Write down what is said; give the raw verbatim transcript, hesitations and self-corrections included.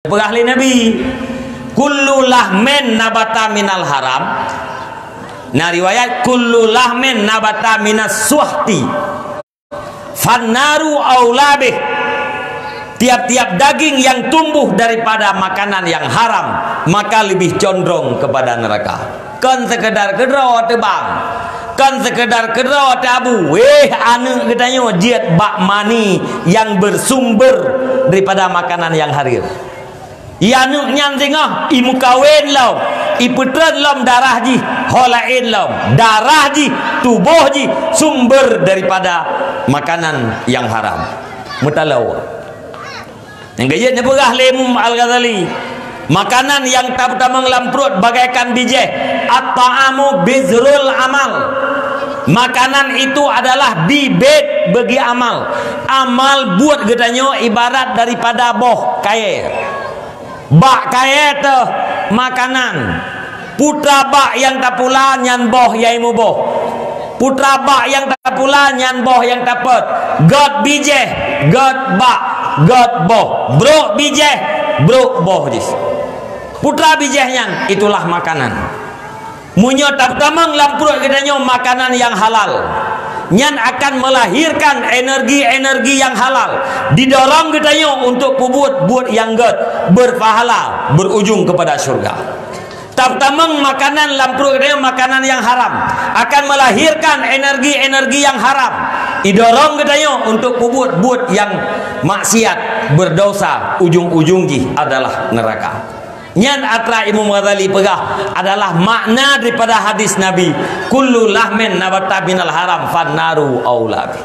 Peugah lé Nabi, "Kullu lahmin nabata minal haram." Na riwayat, "Kullu lahmin nabata minas suhti, fannaru aula bih." Tiap-tiap daging yang tumbuh daripada makanan yang haram, maka lebih condong kepada neraka. Kon sekedar keudroe teubang, kon sekedar keudroe tabu. Wéh, aneuk geutanyoe jeuet bak mani yang bersumber daripada makanan yang haram. Aneuk nyan singoh, imeukawen lom, ipeutreun lom darah jih, ho laén lom, darah jih, tuboh jih, sumber daripada makanan yang haram. Meutaloe. Nyang keujeuet neupeugah lé Imam Al-Ghazali, makanan nyang tapeutamong lam pruet bagaikan bijéh, "At-ta'amu bizrul amal." Makanan itu adalah bibit bagi amal. Amal buet geutanyoe ibarat daripada boh kayée. Bak kayée teuh makanan. Putra bak nyang tapula nyan boh nyang muboh. Putra bak nyang tapula nyan boh nyang tapeuet. Gét bijéh, gét bak, gét boh. Brok bijéh, brok boh jih. Putra bijéh nyan, itulah makanan. Meunyoe tapeutamong lam pruet geutanyoe makanan nyang halal, nyan akan melahirkan energi-energi nyang halal, didorong geutanyoe untuk peubuet buet nyang gét, berpahala, berujung kepada syurga. Tapeutamong makanan lam pruet geutanyoe makanan nyang haram, akan melahirkan energi-energi nyang haram, didorong geutanyoe untuk peubuet buet nyang maksiat, berdosa, ujung-ujung jih adalah neraka. Nyan atra Imam Ghazali peugah adalah makna daripada hadis Nabi, "Kullu lahmin nabata minal haram fannaru aula bih."